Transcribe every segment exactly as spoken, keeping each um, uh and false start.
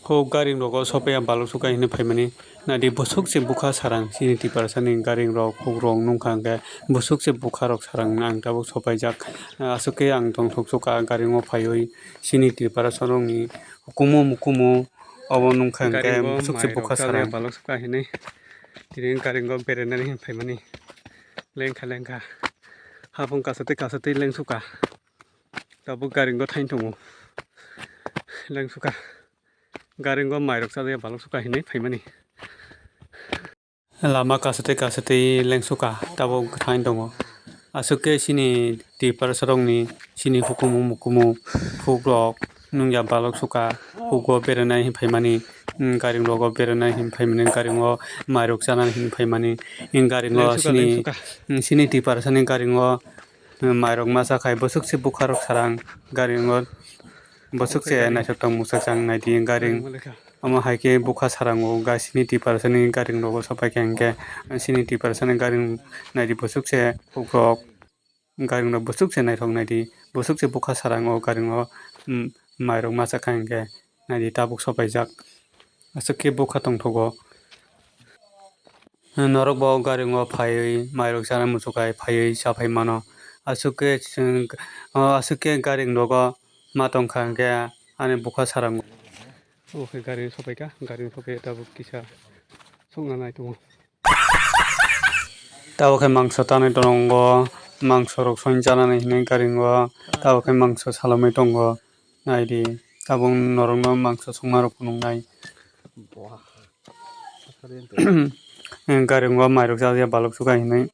Huk garing rogo sopaiya balok suka hinwi phaimani. Naidi bwswk se bwkha sarang chini tiprasani garing rok huk rok nungkha hwnkhe bwswk se bwkha rok sarang ang tabuk sopaijak. Aswk khe ang tongthok suka garing o phaiwi chini tiprasa rokni hukumu mukumu obo nungkha hwnkhe bwswk se bwkha sarang. Balok suka hinwi tini garing o berainani phaimani lengkha lengkha hapung kasatwi kasatwi lengsuka. Tabuk garing o thain tongo. Lengsuka. Garing o mairok chajaya balok suka hinwi phaimani. Lama kasatwi kasatwi lengsuka tabuk thain tongo. Aswk khe chini tiprasa rokni chini hukumu mukumu huk rok nungya balok suka huk o berainai hinwi phaimani. Garing rogo berainai hinwi phaimani, garing o mairok chanani hinwi phaimani. Garing o chini tiprasani garing o mairok masa khai bwswk se bwkha rok sarang garing o bwswk se naithok tong mwchang naidi garing. Omo hai khe bwkha sarang o ga chini tiprasani garing rogo sopai kha hinkhe chini tiprasani garing naidi bwswk se huk rok garing rok bwswk se naithok naidi bwswk se bwkha sarang o garing o mairok masa khai hinkhe naidi tabuk sopaijak aswk khe bwkha tongthogo. Norok bo garing o phaiwi mairok chana muchuk hai phaiwi chaphai mano. Aswk khe chwng, o aswk khe garing rogo ma tongkha hwnkhe ani bwkha sarango. Obo khe garing sopaikha, garing sopai tabuk kisa songna nai tongo. Tabuk khe mangso tanwi tongo, mangso rok songwi chanani hinwi garing o tabuk khe mangso salomwi tongo. Naidi tabuk norokno mangso songma rok phunuknai. Garing o mairok chajakya balok suka hinwi.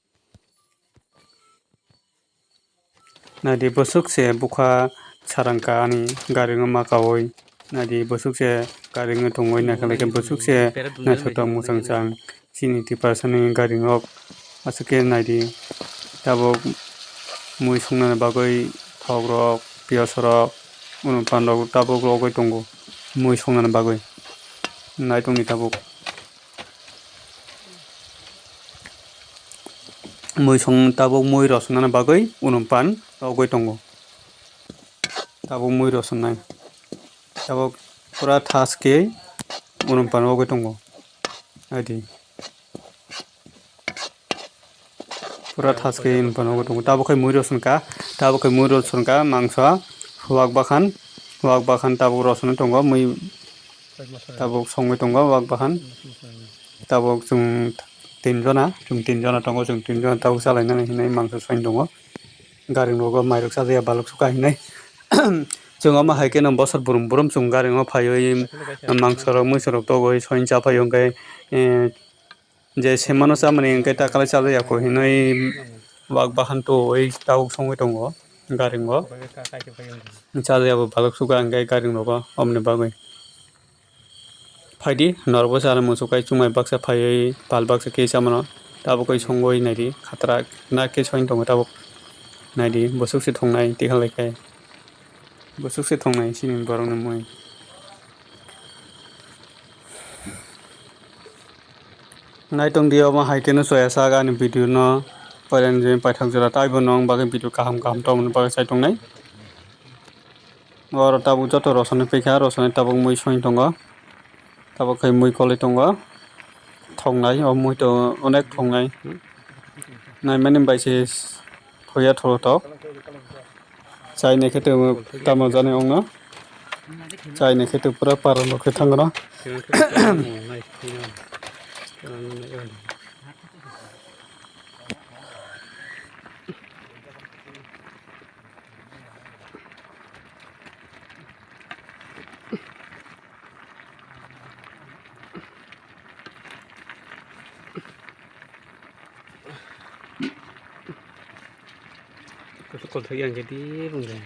Naidi bwswk se bwkha sarangka ani garing o ma kaui. Naidi bwswk se garing o tongwi naikha laikha bwswk se naithotok mwchang chang chini tiprasani garing rok. Aswk khe naidi tabuk mui songnani bagwi thok rok, piyaj rok, unuphan rok tabuk rogwi tongo mui songnani bagwi. Nai tongdi tabuk. Mui song tabuk mui rosonani bagwi unuphan rogwi tongo. Tabuk mui rosonai. Tabuk pura thas khe unuphan rogwi tongo. Adi. Pura thas khe unuphan rogwi tongo. Tabuk khe mui rosonka. Tabuk khe mui rosonka mangso. Wak bakhan. Wak bakhan tabuk rosonwi tongo. Mui tabuk songwi tongo wak bakhan. Tabuk chwng tin jona, chwng tin jona tongo, chwng tin jona tabuk chalainani hinwi mangso songwi tongo. Garing rogo mairok chajakya balok suka hinwi. Chwng omo hai kheno bosor brum brum chwng garing o phaiwi mangso rok muiso rok togwi songwi chaphai hwnkhe, eh, je semano chamani hwnkhe takalai chajakya kho hinwi wak bahan twi tabuk songwi tongo garing o. Chajakya bo balok suka hwnkhe garing rogo omoni bagwi. Phaidi norokbo chana muchuk kai chumai baksa phaiwi pal baksa khe chamano tabukoi songwi naidi khatrak nakhe songwi tongo tabuk naidi bwswk se thongnai tihalaikhe bwswk se thongnai chini borokni mui. Naitongdi omo hai kheno soya sak ani video no poilani jemon paithak jora taibo nwng bagwi video kaham kaham tongmani bagwi chai tongnai. Oro tabuk joto rosonwi phaikha, rosonwi tabuk mui songwi tongo. Tabuk khe mui kolwi tongo. Thoknai, o mui to onek thoknai. Naimani bai se thoya thoro tok. Chaini khe tamo jani ongno. Chaini khe pura parano khe thangno. Kol thok yang jadi rung deh.